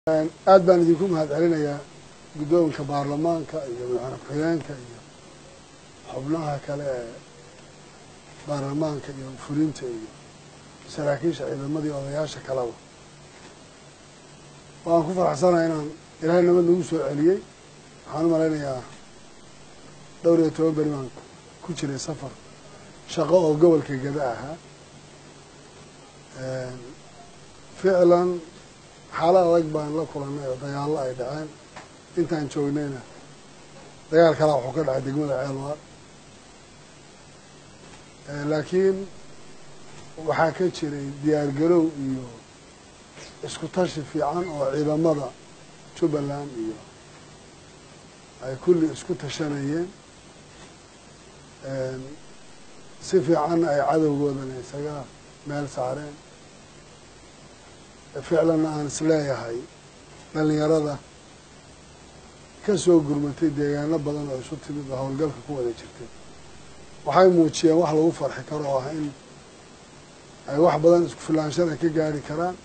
Aad baan idinku mahad celinayaa guddoonka baarlamaanka iyo madaxweyne ku-xigeenka iyo xubnaha kale ee baarlamaanka iyo fulinta iyo saraakiisha ciidamadii odayaasha kaleba. Waan ku faraxsanahay inaan Ilaahay nabad nagu soo celiyey. Waxaan u malaynayaa dhowr iyo toban beri baan ku jiray safar shaqo oo gobolka Gada ahaa. Ficlan xaalad adag baan la kulannay oo dagaallo ay dhaceen. Intaan joognayna dagaal kalaa wuxuu ka dhacay degmada Ceelwaar, laakiin waxaa ka jiray diyaar garow iyo isku tashi fiican oo ciidamada Jubbaland iyo ay kulli isku tashanayeen, si fiicanna ay cadowgoodana isaga meel saareen. Ficlanna aan isleeyahay dhalinyarada ka soo gurmatay deegaano badan oo isu timid oo howlgalka ku wada jirtay waxay muujiyeen wax lagu farxi karo oo ah in ay wax badan isku filaanshana ka gaari karaan.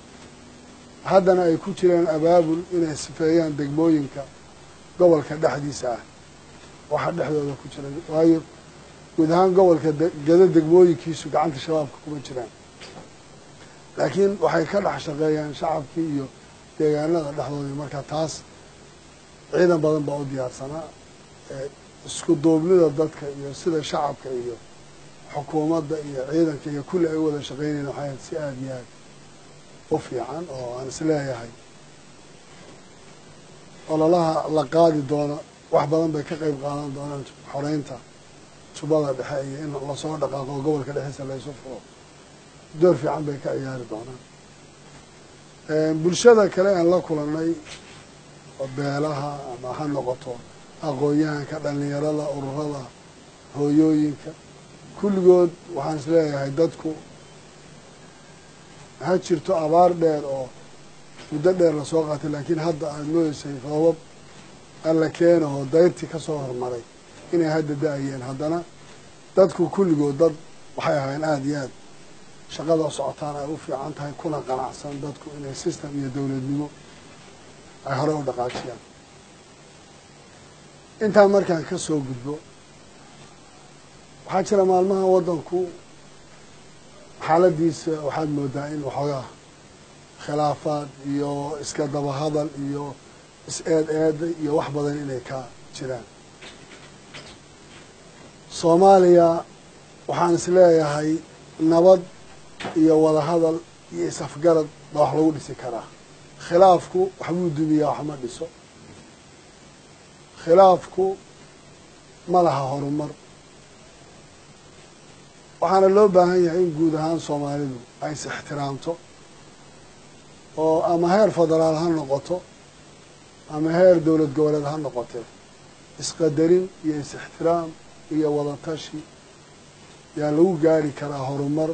Haddana ay ku jiraan abaabul inay sifeeyaan degmooyinka gobolka dhexdiisa ah waxa dhexdooda ku jira, waayo guud ahaan gobolka Gado degmooyinkiisu gacanta Shabaabka kuma jiraan, laakiin waxay ka dhex shaqeeyaan shacabkii iyo deegaanada dhexdooda. Marka taas ciidan badan baa u diyaarsanaa. Isku duubnida dadka iyo sida shacabka iyo xukuumadda iyo ciidanka iyo kulli ay u wada shaqeynayeen waxay ahayd si aada iyo aad u fiican oo aan isleeyahay ololaha la qaadi doono wax badan bay ka qeyb qaadan doonaan xoreynta Jubbada Dhexe iyo in lasoo dhaqaaqo gobolka dhexdiisa laysu furo, door fiican bay ka ciyaari doonaan. Bulshada kale aan la kulanay oo beelaha ama ha noqoto aqoon-yahanka, dhalinyarada, ururada hooyooyinka, kulligood waxaan isleeyahay dadku ha jirto abaar dheer oo muddo dheer lasoo qaatay, laakiin hadda aada moodeysay roobab alla keena oo dayrtii kasoo hormaray inay hadda da-ayeen. Haddana dadku kulligood dad waxay ahaayeen aada iyo aad shaqada socotaan ay u fiican tahay, kuna qanacsan dadku inay system iyo dowladnimo ay hore u dhaqaajiyaan. Intaa markaan ka soo gudbo, waxaa jira maalmaha waddanku xaaladiisa waxaad moodaa in waxoogaa khilaafaad iyo iska daba hadal iyo is-eed eeda iyo wax badan inay ka jiraan. Soomaaliya waxaan is leeyahay nabad iyo wada hadal iyo is-afgarad baa wax lagu dhisi karaa. Khilaafku waxbuu dumiyaa, wax ma dhiso. Khilaafku ma laha horumar. Waxaana loo baahan yahay in guud ahaan Soomaalidu ay is ixtiraamto oo ama heer federaal ha noqoto ama heer dowlad goboleed ha noqotee, isqadarin iyo is-ixtiraam iyo wadatashi yaa lagu gaari karaa horumar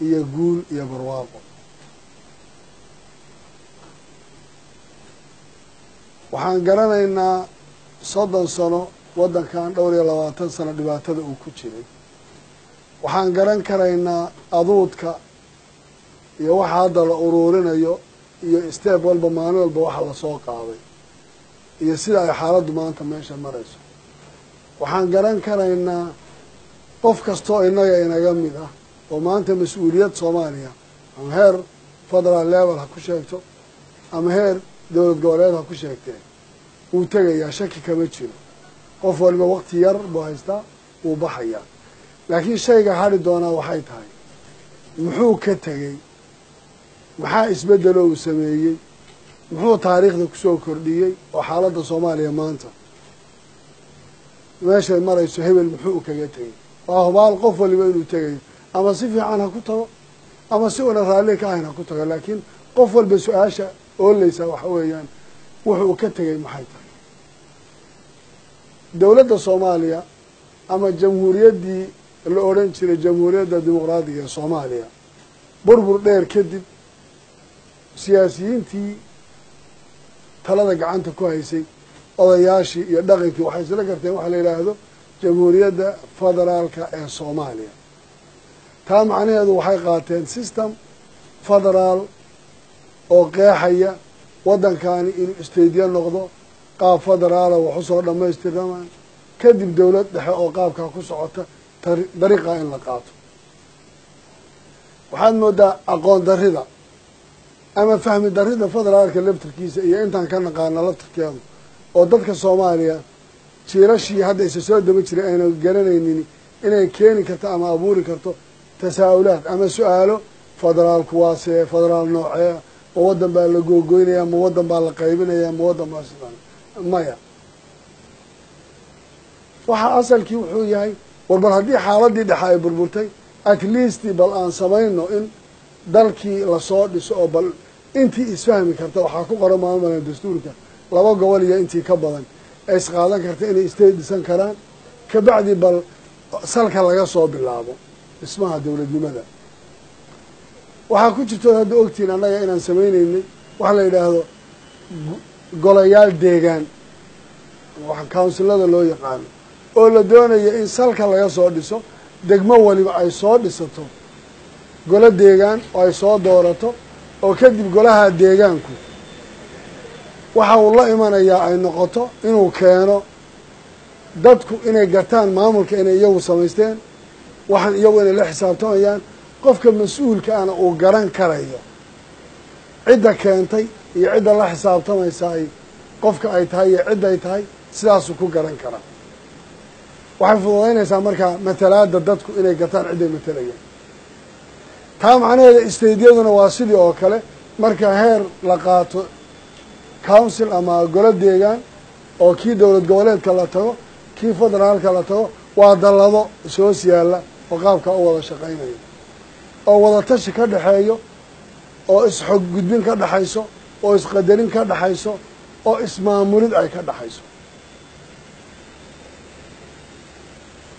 iyo guul iyo barwaaqo. Waxaan garanaynaa 30 sano waddankan, 24 sano dhibaatada uu ku jiray. Waxaan garan karaynaa aduudka iyo waxa hadda la uruurinayo iyo step walba, maalin walba waxa lasoo qaaday iyo sida ay xaaladdu maanta meesha marayso. Waxaan garan karaynaa qof kastoo innaga inaga mid ah oo maanta mas-uuliyad Soomaaliya ama heer federal level ha ku sheegto ama heer dowlad goboleed ha ku sheegtee, wuu tegayaa, shaki kama jiro. Qof waliba waqti yar buu haystaa, wuu baxayaa, laakiin shayga hadhi doonaa waxay tahay muxuu ka tegey, maxaa isbeddelo uu sameeyey, muxuu taariikhda kusoo kordhiyey oo xaaladda Soomaaliya maanta meeshay marayso hebel muxuu kaga tegey. Waa hubaal qof waliba inuu tegayo, ama si fiican ha ku tago ama si una raalli ka ahayn ha ku tago, laakiin qof walba su-aasha ooleysa waxa weeyaan wuxuu ka tegey maxay tahay. Dowladda Soomaaliya ama jamhuuriyaddii la odhan jiray Jamhuuriyadda Dimuqraadiga ee Soomaaliya, burbur dheer kadib siyaasiyiintii talada gacanta ku haysay, odayaashii iyo dhaqankii waxay isla garteen waxa la yidhaahdo Jamhuuriyadda Federaalka ee Soomaaliya. Taa macnaheedu waxay qaateen system federaal oo qeexaya waddankani inuu isteydiya noqdo, qaab federaala wax usoo dhammaystirnamaan, kadib dowlad dhexe oo qaabkaa ku socota dariiqaa in la qaato. Waxaad moodaa aqoon darrida ama fahmi darrida federaalka laftirkiisa iyo intaan ka naqaano laftirkeedu oo dadka Soomaaliya jiirashii hadda isa soo daba jiray ayna garanaynin inay keeni karto ama abuuri karto tasaa'ulaad ama su-aalo. Federaalku waa see, federaal noocee, ma waddan baa la googoynayaa, ma waddan baa la qaybinayaa, ma waddan baa sidaan? Maya, waxa asalkii wuxuu yahay war bal haddii xaaladii dhexe ay burburtay, at least bal aan samayno in dalkii lasoo dhiso oo bal intii isfahmi karta. Waxaa ku qoran maalmalan dastuurka 2 gobol iyo intii ka badan ay isqaadan karta inay state dhisan karaan, kabacdi bal salka laga soo bilaabo dhismaha dowladnimada. Waxaa ku jirtood hadda ogtihiin annaga inaan samaynaynay waxa la yidhaahdo golayaal deegaan, waxa counsilada loo yaqaano, oo la doonayo in salka laga soo dhiso, degmo waliba ay soo dhisato golo deegaan oo ay soo doorato, oo kadib golaha deegaanku waxa uu la imanayaa ay noqoto inuu keeno dadku inay gartaan maamulka inay iyagu samaysteen, waxaan iyagu inay la xisaabtamayaan, qofka mas-uulka ana uu garan karayo cidda keentay iyo cidda la xisaabtamaysa ay qofka ay tahay iyo cidday tahay, sidaasuu ku garan karaa. Waxay fududaynaysaa markaa matalaadda dadku inay gartaan cidday matalayaan. Taa macnaheeda isteydyaduna waa sidii oo kale, marka heer la qaato council ama golo deegaan oo kii dowlad goboleedka la tago, kii federaalka la tago, waa dallado ishoos yaalla oo qaabka u wada shaqaynaya, oo wadatashi ka dhexeeyo, oo isxog gudbin ka dhexayso, oo isqadarin ka dhexayso, oo ismaamulid ay ka dhexayso.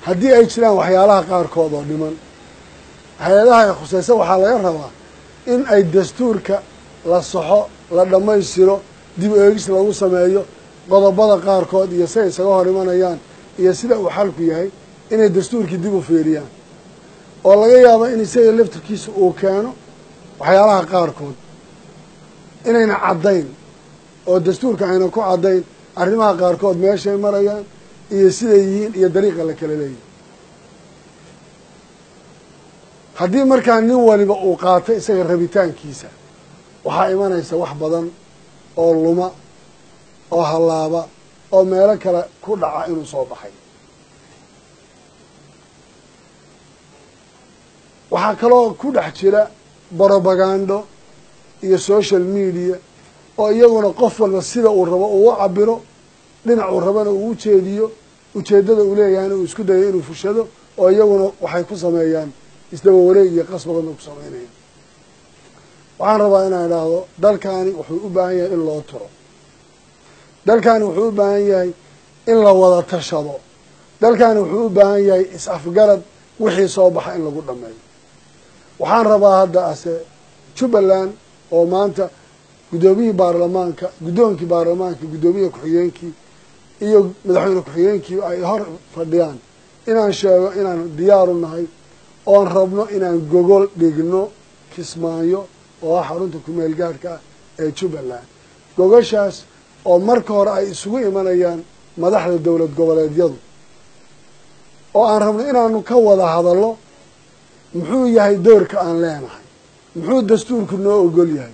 Haddii ay jiraan waxyaalaha qaarkood oo dhiman, hay-adaha ay khusaysa waxaa laga rabaa in ay dastuurka la saxo, la dhammaystiro, dib eegis lagu sameeyo qodobada qaarkood iyo si ay isaga hor imanayaan iyo sida uu xalku yahay, inay dastuurkii dib u fiiriyaan, oo laga yaabo in isaga laftirkiisa uu keeno waxyaalaha qaarkood inayna caddayn, oo dastuurka ayna ku caddayn arrimaha qaarkood meeshay marayaan iyo siday yihiin iyo dariiqa la kala leeyahay. Haddii markaa nin waliba uu qaato isaga rabitaankiisa, waxaa imanaysa wax badan oo luma oo hallaaba oo meelo kale ku dhaca inuu soo baxay. Waxaa kaloo ku dhex jira brobagando iyo social media oo iyaguna qof walba sida uu rabo uu u cabiro, dhinac uu rabana uu u jeediyo, ujeeddada uu leeyahayna uu isku dayo inuu fushado, oo iyaguna waxay ku sameeyaan isdaba wareeg iyo qas badan bay ku sameynayaan. Waxaan rabaa inaan idhaahdo dalkani wuxuu u baahan yahay in loo turo, dalkani wuxuu u baahan yahay in la wada tashado, dalkani wuxuu u baahan yahay is-afgarad wixii soo baxa in lagu dhammeeyo. Waxaan rabaa hadda ase Jubbaland oo maanta guddoomiyihii baarlamaanka, guddoonkii baarlamaanka, guddoomiyaha ku-xigeenkii iyo madaxweyne ku-xigeenkii ay hor fadhiyaan, inaan sheego inaan diyaaru nahay oon rabno inaan gogol dhigno Kismaayo oo ah xarunta kumeel gaadhka ah ee Jubbaland. Gogoshaas oo marka hore ay isugu imanayaan madaxda dowlad goboleedyadu, oo aan rabno inaanu ka wada hadallo muxuu yahay doorka aan leenahay, muxuu dastuurku noo ogol yahay,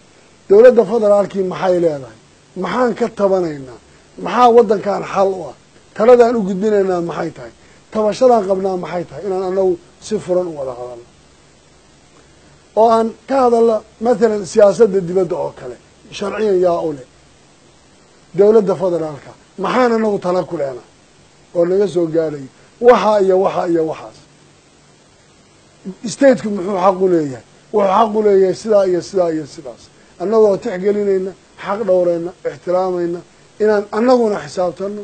dowladda federaalkii maxay leedahay, maxaan ka tabanaynaa, maxaa waddankan xal u ah, taladaan u gudbinaynaa maxay tahay, tabashadaan qabnaa maxay tahay, inaan anagu si furan u wada hadalno oo aan ka hadalno. Mathalan siyaasadda dibadda oo kale sharciyan yaa u leh dowladda federaalka, maxaan anagu tala ku leenahay oo naga soo gaadhayo waxa iyo waxa iyo waxaas. Stateku muxuu xaq u leeyahay? Wuxuu xaq u leeyahay sidaa iyo sidaa iyo sidaas, annagoo tixgelinayna, xaq dhowrayna, ixtiraamayna, inaan annaguna xisaabtano,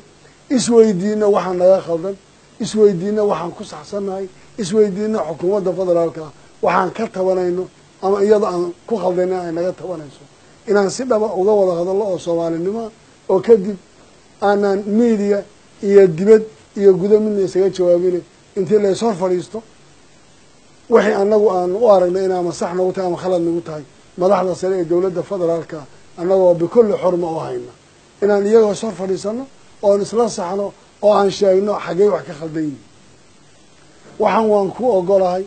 isweydiino waxaan naga khaldan, isweydiino waxaan ku saxsannahay, isweydiino xukuumadda federaalka waxaan ka tabanayno ama iyada aan ku khaldayna ay naga tabanayso, inaan si dhaba uga wada hadallo oo soomaalinimoa, oo kadib aanaan media iyo dibad iyo gudo midna isaga jawaabina, intii la is hor fadhiisto wixii annagu aan u aragnay in ama sax nagu tahay ama khalad nagu tahay, madaxda sare ee dowladda federaalka Annagoo bikulli xurma u hayna inaan iyagoo sor fadhiisano oon isla saxno oo aan sheegno xaggey wax ka khaldan yihin. Waxaan waan ku ogolahay,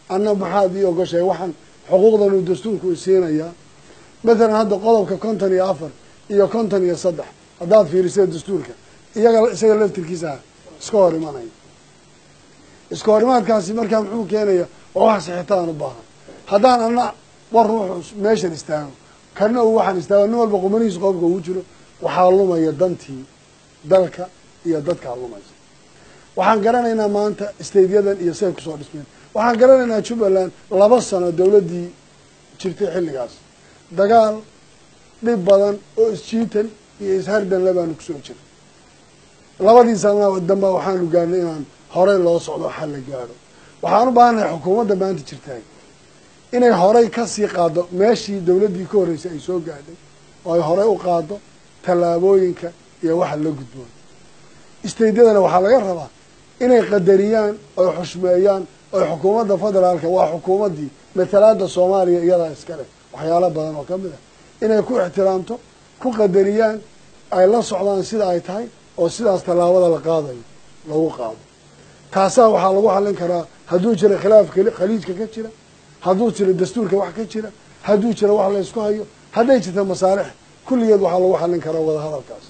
anna maxaad ii ogoshahay? Waxaan xuquuqdan uu dastuurku siinayaa, mathalan hadda qodobka 54 iyo 53 haddaad fiirisay dastuurka, iyaga isaga laftirkiisa iska hor imanaya. Iska hor imaadkaasi markaa muxuu keenaya? Waa wax sixitaan u baahan. Haddaan anna war ruuxu meeshan istaago, kana uu waxaan istaago, nin walba qumanihiisa qodobka ugu jiro, waxaa lumaya dantii dalka iyo dadkaa lumaysa. Waxaan garanaynaa maanta statesyadan iyo siday kusoo dhismeen. Waxaan garanaynaa Jubbaland 2 sano dawladdii jirtay xilligaas dagaal dhib badan oo isjiitan iyo ishardan labaanu kusoo jiray. 2dii sana damba waxaanu gaarnay inaan horey loo socdo, xal la gaadho. Waxaan u baahannahay xukuumadda maanta jirtaay inay horey kasii qaaddo meeshii dawladdii ka horreysay ay soo gaadhay, oo ay horey u qaaddo tallaabooyinka iyo waxa la gudboon. Stateyadana waxaa laga rabaa inay qadariyaan oy xushmeeyaan oy xukuumadda federaalka, waa xukuumaddii matalaada Soomaaliya iyadaa iska leh waxyaalo badan oo kamid ah, inay ku ixtiraamto, ku qadariyaan, ay la socdaan sida ay tahay, oo sidaas tallaabada la qaadayo lagu qaado. Taasaa waxaa lagu xallin karaa hadduu jiro khilaaf khaliijka ka jira, hadduu jiro dastuurka wax ka jira, hadduu jiro wax la isku hayo, hadday jirta masaalix, kulligeed waxaa lagu xallin karaa wada hadalkaas.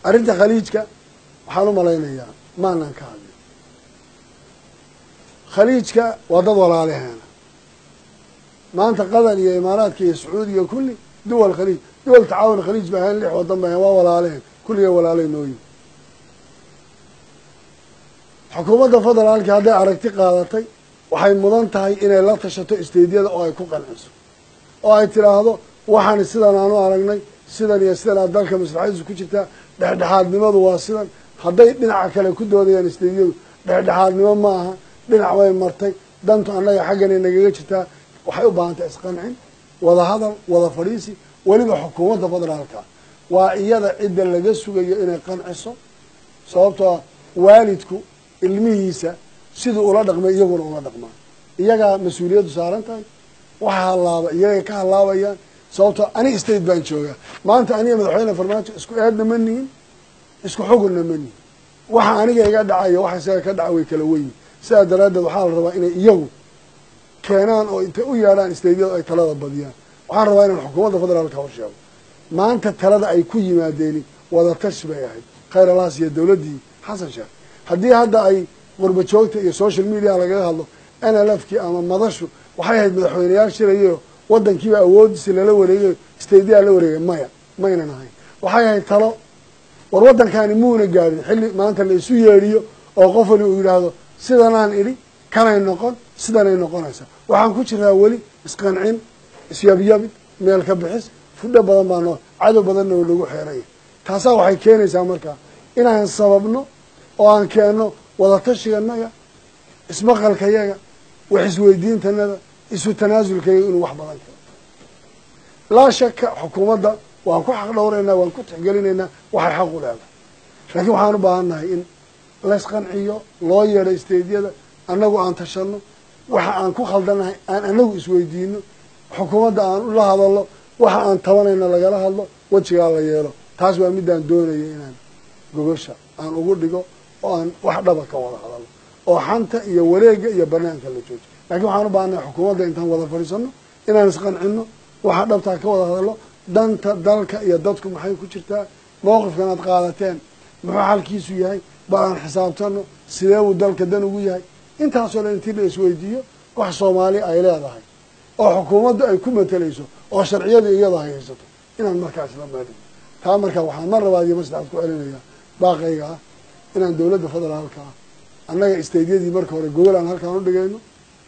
Arrinta khaliijka waxaan u malaynayaa maanan ka hadlin. Khaliijka waa dad walaalaheena. Maanta Qatar iyo Imaaraadka iyo Sacuudiga, kulli duwal khaliij, duwal tacaawun khaliij ba ahayn, 6 wadan ba ahayn, waa walaaleheen, kulligee walaalay nooyin. Xukuumadda federaalka hadday aragti qaadatay, waxay mudan tahay inay la tashato stateyada oo ay ku qanciso oo ay tidhaahdo waxaan sidan aanu aragnay, sidan iyo sidan aad dalka maslaxadiisu ku jirtaa, dhexdhexaadnimadu waa sidan. Hadday dhinaca kale ku doodayaan stateyadu dhexdhexaadnimo ma aha, dhinac bay martay, dantu annaga xagganay nagaga jirtaa, waxay u baahan tahay isqancin, wada hadal, wada fadhiisi. Weliba xukuumadda federaalka waa iyada cidda laga sugayo inay qanciso, sababtoo ah waalidku ilmihiisa siduu ula dhaqmay iyaguna ula dhaqmaan, iyagaa mas-uuliyaddu saaran tahay. Waxa hallaaba iyagay ka hallaabayaan, sababtoo ani state baan joogaa maanta. Aniga madaxweyne Farmaajo isku eedna ma nihin, isku xugunna ma nihin. Waxa aniga iga dhacayo waxa isaga ka dhaca way kala weyin. Sidaa daraaddeed waxaa la rabaa inay iyagu keenaan oo intay u yeedhaan stateyadu ay talada badiyaan. Waxaan rabaa inaan xukuumadda federaalka hor sheego maanta talada ay ku yimaadeeni wada tashi bay ahayd, khayr alaas iyo dawladdii Xasan Sheekh. Haddii hadda ay qurba joogta iyo social media lagaga hadlo, NLF kii ama madashu waxay ahayd madaxweyneyaal shirayo, waddankiiba awoodiisi lala wareegayo, stateyaa la wareegay, maya, maynan ahayn. Waxay ahayd talo. War waddankani muuna gaadhin xilli maanta la isu yeedhiyo oo qof wali uu yidhaahdo sidanaan idhi, kanay noqon, sidanay noqonaysaa. Waxaan ku jiraa weli isqancin, isyabyabid, meel ka bixis, fudho badan baa noo, cadow badanna oo lagu xeeranya. Taasaa waxay keenaysaa markaa inaan sababno oo aan keenno wadatashigannaga, ismaqalkayaga, wax isweydiintanada, isu tanaasulkayaga inuu wax badan keeno. Laa shaka xukuumadda waan ku xaq dhowraynaa, waan ku tixgelinaynaa waxay xaq u leedahay, laakiin waxaan u baahan nahay in laysqanciyo, loo yeedho stateyada, annagu aan tashano, waxa aan ku khaldannahay aan annagu isweydiino, xukuumadda aan ula hadallo, waxa aan tabanayna lagala hadlo, wejigaa la yeelo. Taas waa midaan doonaya inaan gogosha aan ugu dhigo oo aan wax dhaba ka wada hadallo oo xanta iyo wareega iyo banaanka la joojiyo. Laakiin waxaan u baahannahay xukuumadda intaan wada fadhiisano inaan isqancino, waxa dhabtaa ka wada hadallo, danta dalka iyo dadku maxay ku jirtaa, mowqifkan aad qaadateen muxuu xalkiisu yahay, bal aan xisaabtano sidee buu dalka dan ugu yahay. Intaasoo dhan intii la isweydiiyo, wax Soomaali ay leedahay oo xukuumaddu ay ku matelayso oo sharciyadu iyada hayaysato inaan markaa isla meedhigno. Taa markaa waxaan mar labaad iyo mar saddexaad ku celinayaa baaqayga ah inaan dowladda federaalka ah annaga stateyadii marka hore gogol aan halkaan u dhigayno,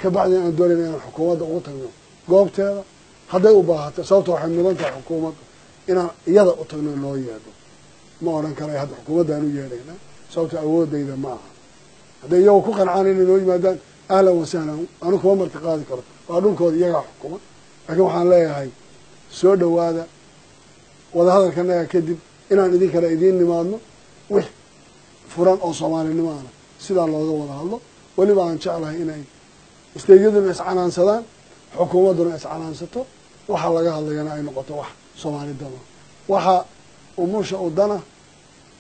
kabacdina aan doonayna inaan xukuumadda ugu tagno goobteeda hadday u baahato, sababto waxay mudan tahay xukuumadda inaan iyada u tagno, loo yeedho. Ma odhan karay hadda xukuumaddaan u yeedhaynaa, sababto awoodayda ma aha. Hadday iyagoo ku qancaan inay noo yimaadaan, ahlan wasahlan, anu kuma marti qaadi karo, waa dhulkooda, iyagaa xukuma. Laakiin waxaan leeyahay soo dhowaada, wadahadalkanaga kadib inaan idinkana idiin nimaadno, wix furan oo soomaalinimo ahna sidaa looga wada hadlo. Weliba aan jeclahay inay stateyaduna iscanaansadaan, xukuumadduna iscanaansato. Waxa laga hadlayana ay noqoto wax Soomaali dano, waxa umusha u dana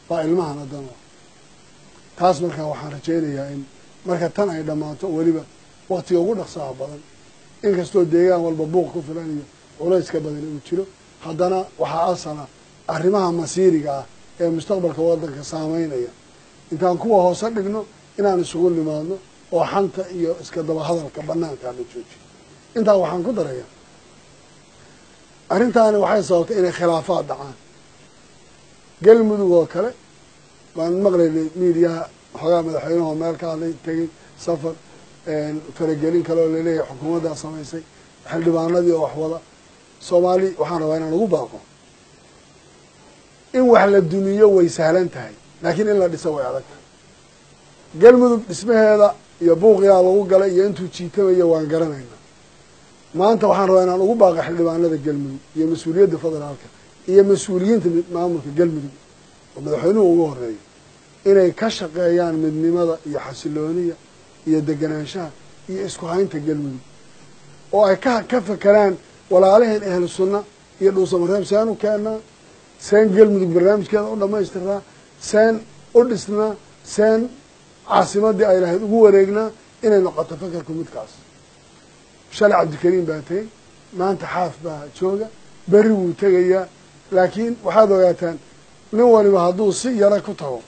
baa ilmahana dano. Taas markaa waxaan rajaynayaa in marka tan ay dhammaato, weliba waktiga ugu dhaqsaha badan, inkastoo deegaan walba buuq ku filan iyo culayska badan uu jiro, haddana waxaa asala arrimaha masiiriga ah ee mustaqbalka waddanka saameynaya intaan kuwa hoose dhigno inaan isugu nimaadno oo xanta iyo iska daba hadalka banaankaa la joojiyo. Intaa waxaan ku darayaa, arrintaani waxay sababtay inay khilaafaad dhacaan. Galmudug oo kale baan maqlaynay miidiyaha xoogaa madaxweynuhu meel ka hadlay, tegey safar, faragelin kale oo laleeyahay xukuumaddaa samaysay, xildhibaanadii oo wax wada. Soomaali waxaan rabaa inaan ugu baaqo in wax la dumiyo way sahlan tahay, laakiin in la dhiso way adag tahay. Galmudug dhismaheeda iyo buuqiyaa lagu galay iyo intuu jiitamayo waan garanaynaa. Maanta waxaan rabaa inaan ugu baaqo xildhibaanada Galmudug iyo mas-uuliyadda federaalka iyo mas-uuliyiinta maamulka Galmudug oo madaxweynuhu ugu horeeyo inay ka shaqeeyaan midnimada iyo xasilooniya iyo deganaanshaha iyo isku haynta Galmudug, oo ay ka fekeraan walaalaheen Ahlu Sunna iyo Dhuusamareeb seen u keennaa, seen Galmudug barnaamijkeeda u dhamaystiraa, seen u dhisnaa, seen caasimadii ay lahayd ugu wareegnaa, inay noqoto fekerku midkaas. Shalay Cabdikariim baa tegey, maanta Xaaf baa jooga, berri wuu tegayaa. Laakiin waxaad ogaataan nin waliba hadduu si yara ku tago,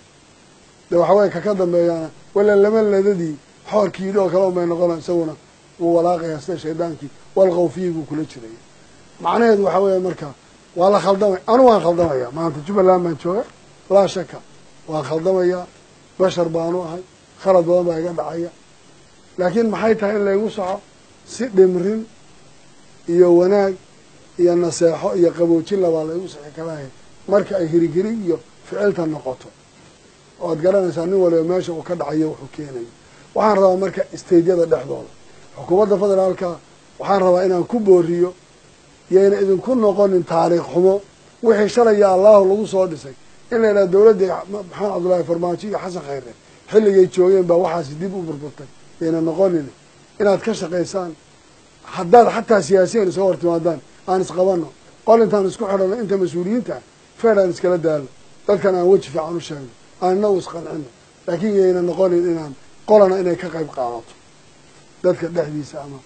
de waxa weye kaka dambeeyaana wala lama ladadii xoorkii yidhi oo kale unbay noqona, isaguna wuu walaaqayaa sida shaydaankii walqawfiyi buu kula jiraya. Macnaheedu waxa weeye marka waa la khaldamay. Anu waan khaldamaya, maanta Jubbaland baan jooga, laa shaka waan khaldamayaa, bashar baanu ahay, khalad badan baa iga dhacaya. Laakiin maxay tahay in laygu soco si dhimrin iyo wanaag iyo naseexo iyo qaboojin labaa laygu sixi karaahe. Marka ay hirigiri iyo ficilta noqoto oad garanaysaa nin waliba meesha uu ka dhacayo wuxuu keenayo. Waxaan rabaa marka stadeyada dhexdooda xukuumadda federaalka waxaan rabaa inaan ku booriyo, yayna idinku noqonin taariikh xumo wixii shalaya Allahu lagu soo dhisay in la yidhaha dowladdii Maxamed Cabdullaahi Farmaajo iyo Xasan Khayre xilligay joogeen baa waxaasi dib u burburtay. Yayna noqonin inaad ka shaqaysaan. Haddaad xataa siyaasiyan isaga hor timaadaan, aan isqabano, qol intaan isku xidhano, inta mas-uuliyiinta ah feer aan iskala daalo, dadkan aan weji fiican u sheegno, aan inagu isqancino. Laakiin yayna noqonin inaan qolana inay ka qayb qaadato dadka dhexdiisa ama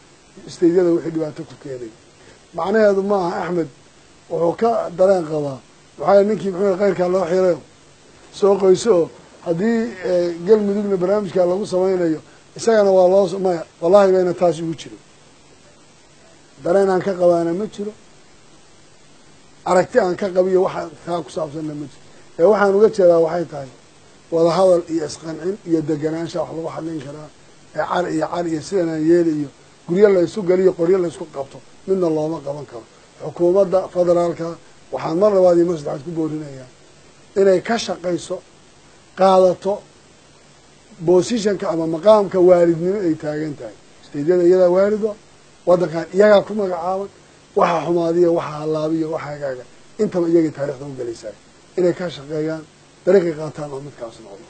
isteydyada wixii dhibaato ku keenay. Macnaheedu ma aha Axmed wuxuu ka dareen qabaa, maxaa ninkii muxuu khayrkaa loo xirayo soo qoyso oo haddii Galmudugna barnaamijkaa lagu samaynayo isagana waa loo maya. Wallahi bayna taas igu jirin, dareen aan ka qabaana ma jiro, aragti aan ka qabiyo waxa taa ku saabsanna ma jiro. Ee waxaan uga jeedaa waxay tahay wadahadal iyo isqancin iyo deganaansha wax lagu xallin karaa. Ee car iyo car iyo sidan aan yeeli iyo guryo laysu geliyo qoryo laysku qabto midna looma qaban karo. Xukuumadda federaalka waxaan mar labaad iyo mar saddexaad ku boorinayaa inay ka shaqayso, qaadato bosishonka ama maqaamka waalidnimo ay taagan tahay. Steydyada iyadaa waalido, waddankan iyagaa ku magacaaban, waxa xumaadiya, waxa hallaabiya, waxa hagaaga intaba iyagay taarikhda u gelaysaa inay ka shaqeeyaan, dariiqay qaataan oo midkaas noqdo.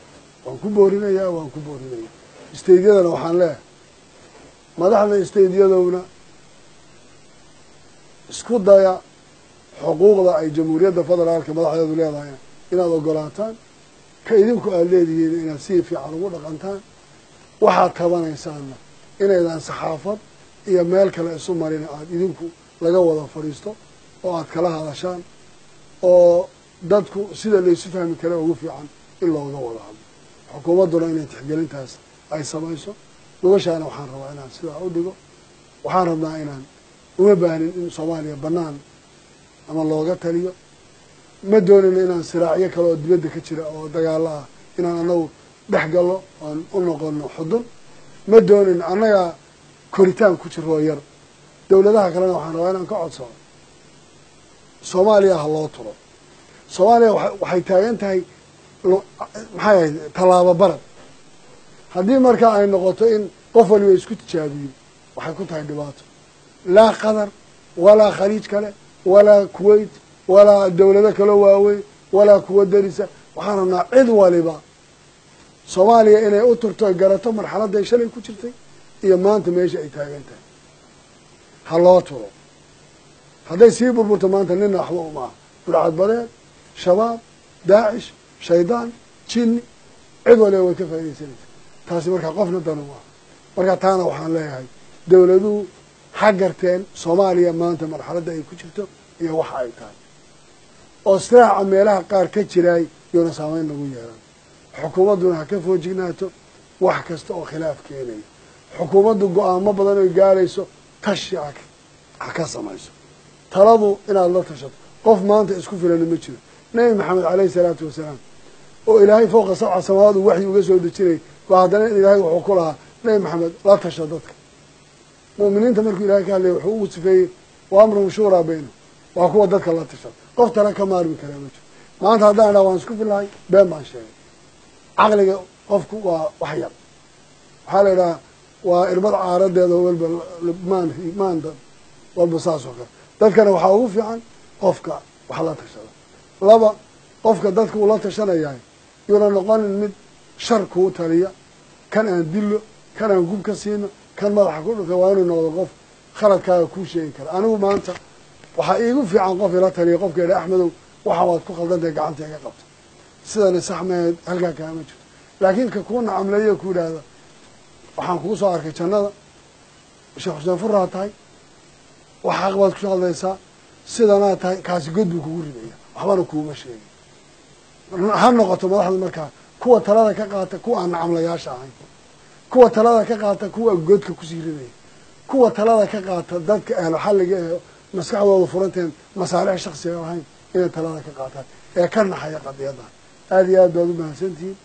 Waan ku boorinayaa, waan ku boorinayaa. Steydyadana waxaan leeyahay madaxda steydyadowna isku daya xuquuqda ay jamhuuriyadda federaalka madaxdeedu leedahayna inaad ogolaataan, ka idinku aada leedihiin inaad si fiican ugu dhaqantaan, waxaad tabanaysaanna inaydan saxaafad iyo meel kale isu marin, aada idinku laga wada fadhiisto oo aad kala hadashaan oo dadku sida laysu fahmi kara ugu fiican in looga wada hadlo. Xukuumadduna inay tixgelintaas ay samayso. Gogashaana waxaan rabaa inaan sidaa u dhigo. Waxaan rabnaa inaan uma baahnin in Soomaaliya bannaan ama looga taliyo, ma doonayno inaan siraacyo kale oo dibadda ka jira oo dagaalo ah inaan anagu dhex gallo oon u noqono xudun, ma doonayno. Annagaa koritaan ku jiroo yar. Dowladaha kalena waxaan rabaa inaan ka codsado Soomaaliya ha loo turo. Soomaaliya waxay taagan tahay maxay ahayd tallaabo barad. Haddii markaa ay noqoto in qof waliba isku tijaabiyo, waxay ku tahay dhibaato. Laa Qatar walaa Khaliij kale walaa Kuwait walaa dowlado kaloo waaweyn walaa kuwa darisa. Waxaan rabnaa cid waliba Soomaaliya inay u turto ay garato marxaladday shalay ku jirtay iyo maanta meesha ay taagan tahay, ha loo turo. Hadday sii burburto maanta nina waxba uma aha. Burcadbadeed, shabaab, daacish, shaydaan, jinni, cid waliba way ka faaidaysanaysa. Taasi markaa qofna danu maaha. Marka taana waxaan leeyahay dawladuhu ha garteen Soomaaliya maanta marxaladda ay ku jirto iyo waxa ay tahay, oo siraaca meelaha qaar ka jiraay yoona saameyn lagu yeelan. Xukuumadduna ha ka foojignaato wax kasta oo khilaaf keenaya. Xukuumaddu go-aamo badan oy gaarayso tashi ha ka samayso. Taladu inaad la tashato, qof maanta isku filana ma jiro. Nabi Maxamed caleyhi salaatu wasalaam oo ilaahay fowqa sabca samaawaad uu waxyi uga soo dejinayay, baa haddana ilaahay wuxuu ku lahaa Nabi Maxamed la tasha dadka mu'miniinta. Markuu ilahay ka hadlayay wuxuu ugu sifeeyey wa amruhum shuuraa baynahum, waa kuwa dadka la tashada. Qof tala ka maarmi karaa ma jiro. Maanta haddaan idhaha waan isku filahay, been baan sheegay. Caqliga qofku waa wax yar, waxaa la idhaha waa irbad caaradeeda walba maan maanta walba saas oo kale. Dadkana waxaa ugu fiican qofka wax la tashada. Laba, qofka dadka uu la tashanayahay yuuna noqonin mid shar kuu taliya, kan aan dillo, kan aan gub ka siino, kan madaxa ku dhufta. Waa inuu noqdo qof khaladkaaga kuu sheegi kara. Anigu maanta waxaa iigu fiican qof ila taliya, qofka idha Axmedow waxa waad ku khaldantahay, gacanta iga qabta, sidani sax maheed, halkaa kaama jirto. Laakiin ka kuu nacamleeyo ku yidhaahda waxaan kugu soo arkay jannada, Sheekh Xuseen Furaa tahay, wax xaq baad ku hadlaysaa, sidanaa tahay, kaasi god buu kugu ridaya, waxbana kuuma sheegin. Ha noqoto madaxda markaa kuwa talada ka qaata kuwa aan nacamlayaasha ahayn, kuwa talada ka qaata kuwa godka kusii ridaya, kuwa talada ka qaata dadka ahlu xalliga ee maskaxdooda furanteen masaalix shaksiga ahayn inay talada ka qaataan ee ka naxaya qadiyaddan. Aada iyo aad baad u mahadsantihiin.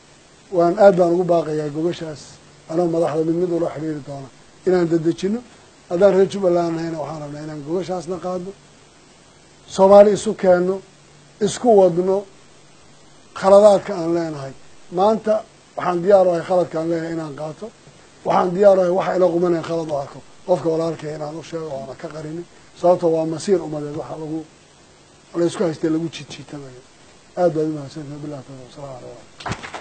Waan aad baan ugu baaqayaa gogashaas anoo madaxda mid mid ula xidhiiri doona inaan dedejino. Haddaan reer Jubbaland nahayna waxaan rabnaa inaan gogashaasna qaadno, Soomaali isu keenno, isku wadno khaladaadka aan leenahay. Maanta waxaan diyaar u ahay khaladka aan leenahay inaan qaato. Waxaan diyaar u ahay waxa ila qumanayn khalad u arko qofka walaalkay inaan u sheego oona ka qarinin, sababto waa masiir umadeed waxa lagu la isku haystay lagu jiidjiitamayo. Aad baad u mahadsantahay. Billahi tawfiq. Wasalamu calaykum.